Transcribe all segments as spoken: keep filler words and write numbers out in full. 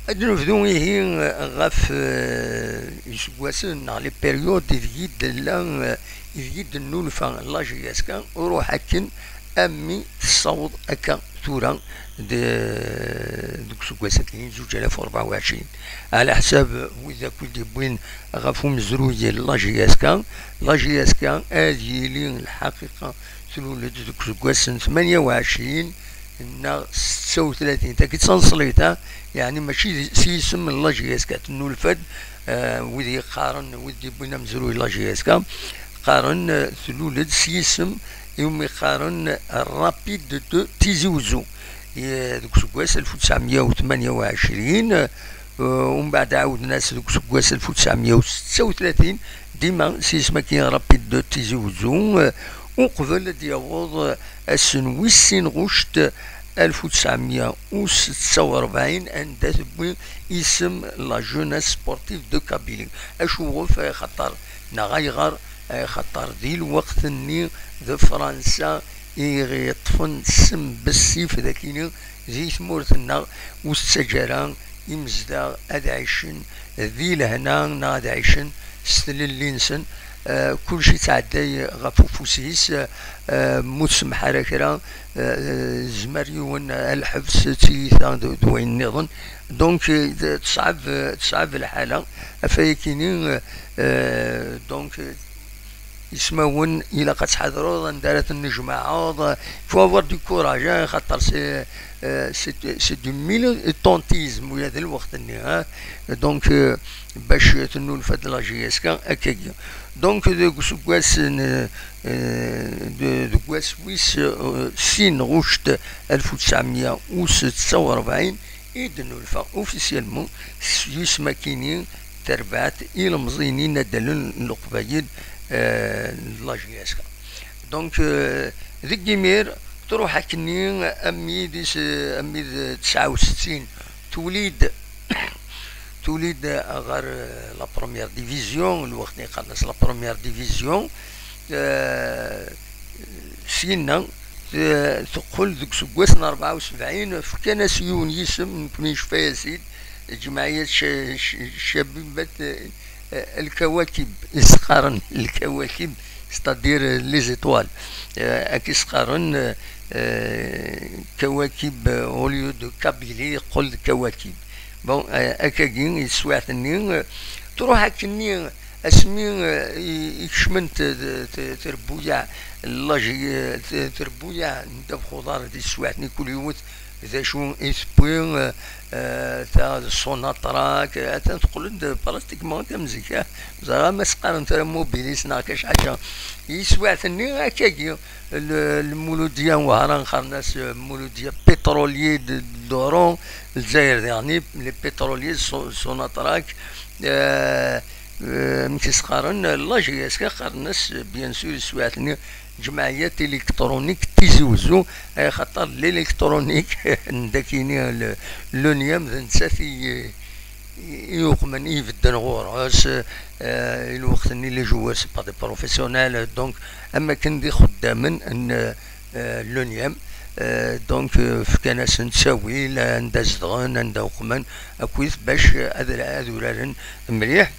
Ad nebdu ihi ɣef, eh, iseggasen neɣ les périodes ideg i d-tella, eh, ideg i d-tennulfa la J S K, ruḥ akken a mi tessaweḍ akka tura de-, deg useggas-agi zuǧ alaf u rebɛa u ɛecrin. Ɛla ḥsab wid akk i d-yewwin ɣef umezruy n la J S K, la J S K ad yili lḥaqiqa tlul-d deg useggas n tmanya u ɛecrin neɣ setta u tlatin. Tagi d taneṣlit, ha? Yeɛni mačči d-, s yisem n la J S K tennulfa-d, eh, wid yeqqaren, wid d-yewwin amezruy n la J S K, qqaren, eh, tlul-d s yisem iwumi qqaren Rapide de Tizi Ouzou. Ye-, deg useggas alef u tesɛemya u tmanya u ɛecrin, eh, umbeɛd ɛawden-as deg useggas alef u tesɛemya u setta u tlatin, dima s yisem-agi Rapide de Tizi Ouzou, eh, uqbel ad d-yaweḍ, eh, ass n wis sin ɣuct alef u tesɛemya u setta u rebɛin, anda tewwi isem la Jeunesse Sportive de Kabylie. Acuɣef? Axaṭer, neɣ ayɣer? Axaṭer di lweqt-nni d Fransa i ɣ-yeṭṭfen ssem bessif dagini di tmurt-nneɣ, ur tettaǧǧa ara imezdaɣ ad ɛicen di lehna neɣ ad ɛicen s tlelli-nsen. Eh, kulci yettɛedday ɣef ufus-is, eh, eh, ma ur tsemmeḥ ara kra, eh, eh, zmer yiwen, eh, lḥebs, tiyita d, d wayen nniḍen. Donc, eh, d-, teṣɛeb, eh, teṣɛeb lḥala. Ɣef wayakini, eh, eh, donc, eh, ismawen ilaq ad tḥadreḍ anda ara ten-tjemɛeḍ. Il faut avoir du courage, hein, xaṭer c'est, euh, c'est, c'est du militantisme, ula d lweqt-nni, hein. Donc, euh, bac tennulfa-d la J S K akkagi. Donc, deg useggas n, euh, de-, deg wass wis, euh, sin ɣuct alef u tesɛemya u setta u rebɛin i d-nulfa officiellement s yisem-akini, tarbaɛt ilemẓiyen inaddalen n Leqbayel, euh, n la J S K. Donc, euh, deg imir, truḥ akkenni armi d is-, armi d tesɛa u settin, tuli-d, tuli-d ɣer, euh, la première division, lweqt-nni qqaren-as la première division, euh, syenna, te-, teqqel deg useggas n rebɛa u sebɛin, fkan-as yiwen yisem, nekni necfa-yas-id, Ǧemɛiyat ca-, ca-, Cabibat, eh, Lkawakib, i s-qqaren Lkawakib, c'est-à-dire, eh, les étoiles. Eh, akka i s-qqaren, eh, eh, Kawakib, eh, au lieu de Kabylie, yeqqel d Kawakib. Bon, eh, akkagi, i teswiɛt-nni, eh, truḥ akkenni, asmi, eh, i, i kecment, eh, t-, t-, trebbuyaɛ, la J-, eh, t-, trebbuyaɛ n ddabex uḍar di teswiɛt-nni, kul yiwet d acu i tewwi, eh, eh, ta d son atrak, eh, atan teqqel-d pratiquement akka am zik, eh, ẓriɣ ma s-qqaren tura mobilis neɣ kac ḥaǧa. I teswiɛt-nni, akkagi, l-, lmuludya n Wehran qqaren-as, eh, muludya pétrolier de, d'Oran, Lezzayer diɣen, les pétroliers de son, son atrak, eh, eh, amek i s-qqaren, la J S K qqaren-as, bien sûr, i teswiɛt-nni, Ǧemɛiyat Électronique Tizi Ouzou, axaṭer l'électronique n dakini, le, l'onium, d nettat i, i, i uqmen, i ibedden ɣur-s, eh, i lweqt-nni les joueurs, c'est pas des professionnels, donc, am akken d ixeddamen n, eh, l'onium, eh, donc, eh, fkan-asen ttawil, anda zedɣen, anda uqmen, akkit bac ad, ad uraren mliḥ.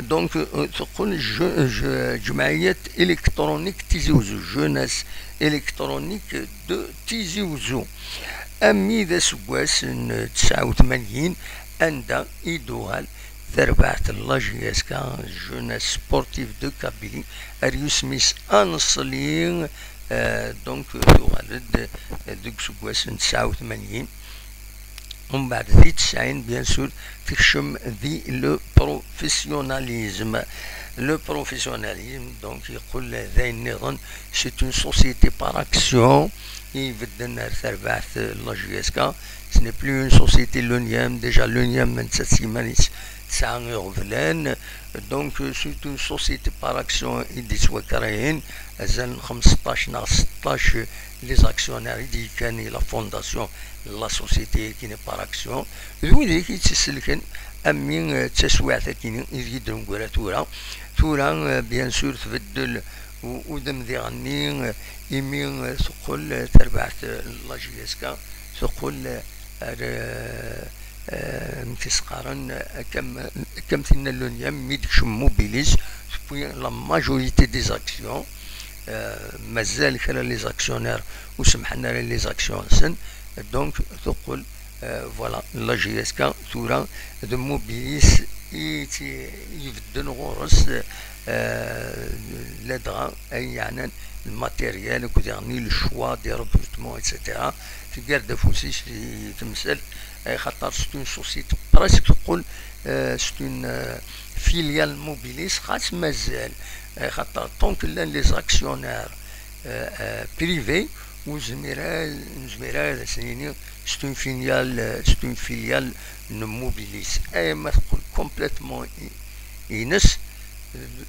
Donc, euh, teqqel je-, je-, Ǧemɛiyat Électronique Tizi Ouzou, Jeunesse Électronique de Tizi Ouzou. Armi d aseggas n tesɛa u tmanyin, anda i d-tuɣal tarbaɛt n la J S K, Jeunesse Sportive de Kabylie, ar yisem-is aneṣli, euh, donc, euh, tuɣal-d, euh, deg useggas n tesɛa u tmanyin. Umbeɛd di tesɛin, bien sûr, tekcem di le professionnalisme. Le professionnalisme, donc, yeqqel d ayen nniḍen, c'est une société par action, i ibedden ar terbaɛt, euh, la J S K. Ce n'est plus une société l'onium. Déjà, l'onium, nettat s yiman-is tesɛa iɣeblan. Donc, euh, c'est une société par action i d-yettwakrayen. Azal n xmesṭac neɣ seṭṭac les actionnaires i d-yekkan i la fondation, la société-agi par action, d widak i tt-iselken, armi, eh, d taswiɛt-agi i d-yeddren tura. Tura, eh, bien sûr, tbeddel u-, udem diɣenni, eh, imi, eh, teqqel, eh, terbaɛt, eh, la J S K, teqqel, eh, ar, eh, Euh, amek i s-qqaren, euh, comme, comme tinna l'onième, mi d-kcem Mobilis, tewwi la majorité des actions, euh, mazal kra les actionnaires ur semmḥen ara les actions-nsen, donc teqqel, euh, voilà, la J S K tura d Mobilis i tt-, i ibedden ɣur-s, euh, ladɣa ayen yeɛnan le matériel, akked daɣen le choix des recrutements, et cetera. Teggar-d afus-is i temsalt, axaṭer c'est une société presque teqqel, euh, c'est une, euh, filiale Mobilis, xas mazal, axaṭer tant que llan les actionnaires, euh, euh, privés, ur nezmir ara, nezmir ara ad as-nini c'est une filiale, euh, c'est une filiale n Mobilis. Ay ma teqqel complètement i-, ines,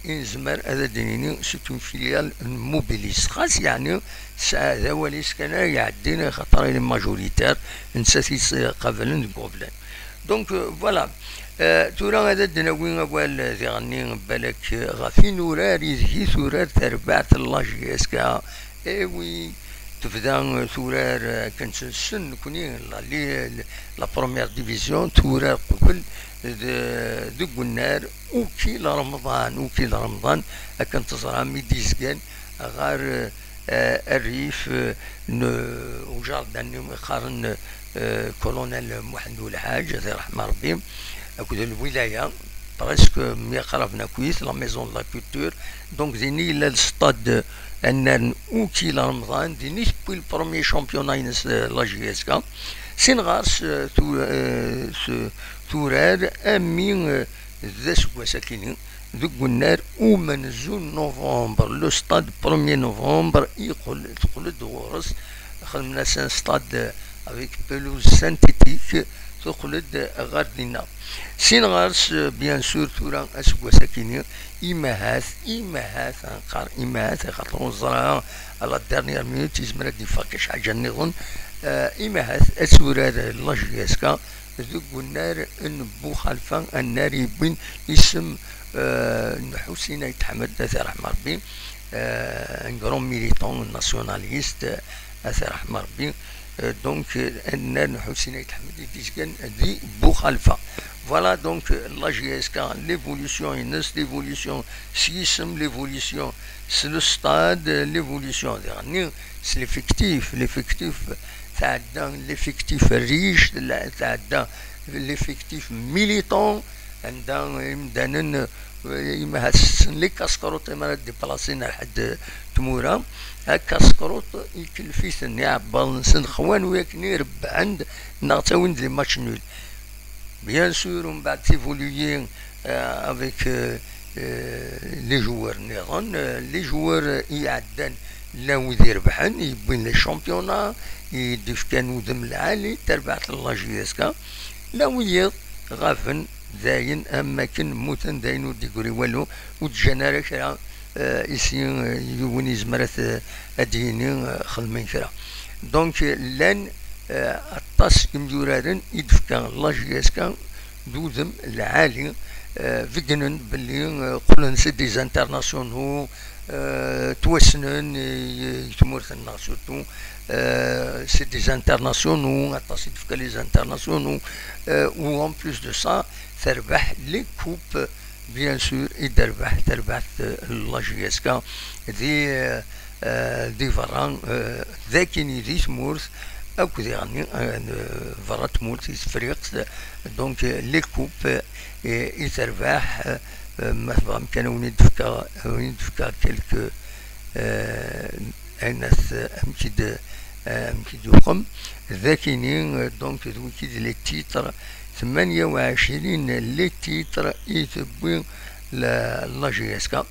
i nezmer ad d-nini c'est une filiale n Mobilis. Xas yeɛni tesɛa d awal-is kan ay iɛeddin, axaṭer il est majoritaire, nettat i yettqabalen deg uɣeblan. Donc, euh, voilà. Euh, tura ad d-nawi awal, euh, diɣenni, balak, euh, ɣef yinurar ideg i turar terbaɛt n la J S K. Eh oui, tebda, euh, turar, euh, akken nessen nekni, la, li-, la première division, turar qbel, de, deg unnar, Ukil Remḍan, Ukil Remḍan, akken teẓram, i d-izgan ɣer, euh, rrif, euh, n ujardin-nni i qqaren, euh, Colonel Muḥend Ulḥaǧ, ad iṛḥem Ṛebbi, akked lwilaya, presque myaqraben akkit, la maison de la culture. Donc, din i yella le stade annar n Ukil Remḍan, din i tewwi le premier championnat-ines, euh, la J S K. Sin ɣer-s, euh, tu-, euh, s-, turar, ami, euh, d aseggas akini, deg unnar umenzu n novembre, le stade premier novembre, yeqqel, teqqel-d ɣur-s, xedmen-as un stade avec pelouse synthétique, teqqel-d ɣer dinna. Sin ɣer-s, bien sûr, tura aseggas akini, imahat, imahat, nqar imahat, axaṭer ur neẓra, à la dernière minute, yezmer ad d-yeffeɣ kac ḥaǧa nniḍen, euh, imahat ad turar la J S K, deg unnar n Buxalfa, annar yewwin isem, euh, n Ḥusin Ayt Ḥmed, ad t-iṛḥem Ṛebbi, euh, un grand militant nationaliste, ad t-iṛḥem Ṛebbi. Euh, donc, euh, annar n Ḥusin Ayt Ḥmed i d-izgan di Buxalfa. Voilà, donc, euh, la J S K, l'évolution-ines, l'évolution s yisem, l'évolution s le stade, l'évolution diɣenni s l'effectif, l'effectif tɛedda l'effectif riche, la-, tɛedda l'effectif militant, anda imdanen, eh, imahat sessen les casse-croûtes, imi ara d-iplasin ar ḥedd tmura, ha casse-croûte ikellef-iten, iɛebbaḍ-nsen xwan wi akken i rebbḥen-d neɣ ttawin-d les matchs nuls. Bien sûr, umbeɛd t'évoluer, euh, avec, euh, euh, les joueurs nniḍen, euh, les joueurs, euh, i iɛeddan llan wid irebḥen, yewwin les championnats, i d-ifkan udem lɛali, tarbaɛt n la J S K, llan wiyiḍ ɣaben dayen, am wakken mmuten dayen, ur d-yegri walu, ur d-ǧǧan ara kra, euh, ici, euh, yiwen yezmer ad t-, ad d-yini, euh, xedmen kra. Donc, euh, llan, euh, aṭas imyuraren i d-fkan la J S K d udem lɛali, euh, beggnen belli, euh, qqlen c'est des internationaux, euh, ttwassnen i, i tmurt-nneɣ surtout, euh, c'est des internationaux, aṭas i d-tefka les internationaux, euh, ou en plus de ça, terbeḥ les coupes, bien sûr, i d-terbeḥ terbaɛt, euh, la J S K di, euh, euh, di berra, euh, d akini di tmurt, akk diɣenni, euh, berra tmurt i Tefriqt, donc, euh, les coupes, euh, i terbeḥ, euh, ma tebɣam kan ad wen-id-fkeɣ, ad wen-id-fkeɣ quelques, euh, ayen at-, amek i d-, amek i d-yuqem. D akini, euh, donc, d wiki d les titres, tmanya u ɛecrin les titres i tewwi la, la J S K.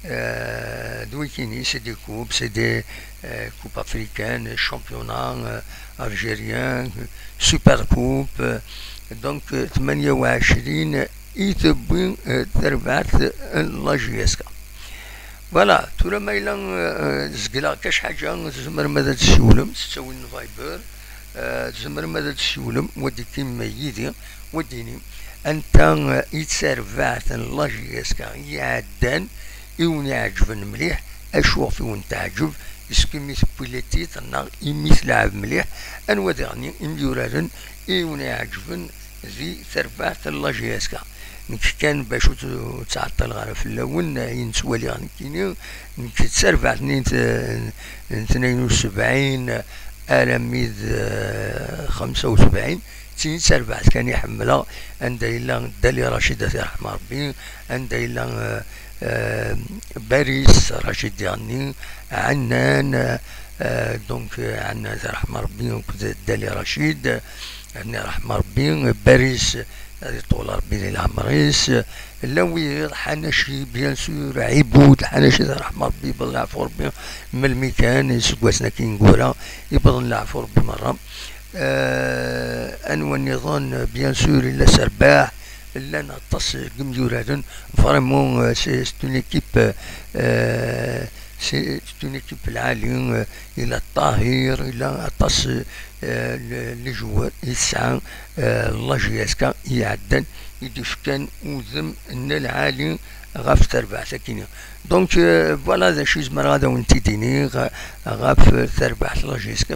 Euh, d wikini, c'est des coupes, c'est des, euh, coupes africaines, championnat, euh, algérien, euh, super coupe, euh, donc, euh, tmanya u ɛecrin i tewwi, euh, terbaɛt n la J S K. Voilà, tura ma yella, euh, zegleɣ kac ḥaǧa, tzemrem ad d-tessiwlem s ttawil n Viber, euh, tzemrem ad d-tessiwlem, wa d-ikim yid-i, wa d-inim anta, euh, i d tarbaɛt n la J S K i iɛeddan i wen-iɛeǧben mliḥ, acu ɣef i wen-teɛǧeb, est-ce que imi tewwi les titres neɣ imi telɛeb mliḥ, anwa diɣen imyuraren i wen-iɛeǧben, di terbaɛt n la J S K. Nekk kan bac ur tt-, ur ttɛeṭṭileɣ ara fell-awen, ayen ttwaliɣ nekkini, nekk d tarbaɛt-nni n t-, n tnayen u sebɛin armi d, eh, xemsa u sebɛin, d tin i d tarbaɛt kan i ḥemmleɣ, anda yella Dali Racid, ad t-yerḥem Rebbi, anda yella, eh, eh, Baris Racid diɣenni, Ɛennan, eh, donc, eh, Ɛennan ad t-yerḥem Rebbi akked Dali Racid, ad t-yerḥem Rebbi, Baris ad iṭul Rebbi di leɛmer-is, llan wiyaḍ, Ḥanaci, bien sûr, Ɛibud, Ḥanaci ad t-yerḥem Rebbi, yewweḍ leɛfu Rebbi, melmi kan, iseggasen-agi ineggura, yewweḍ leɛfu Rebbi merra. Eh, anwa nniḍen, bien sûr, yella Serbaḥ, llan aṭas n yimyuraren, vraiment, eh, c'est, c'est une équipe, eh, c'est, c'est une équipe lɛali, eh, yella Ṭahir, yella aṭas, eh, n, n les joueurs i tesɛa, eh, la J S K iɛeddan, i d-ifkan udem n lɛali ɣef terbaɛt akkin. Donc, eh, voilà d acu i zemreɣ ad awen-t-id-iniɣ ɣef terbaɛt la J S K.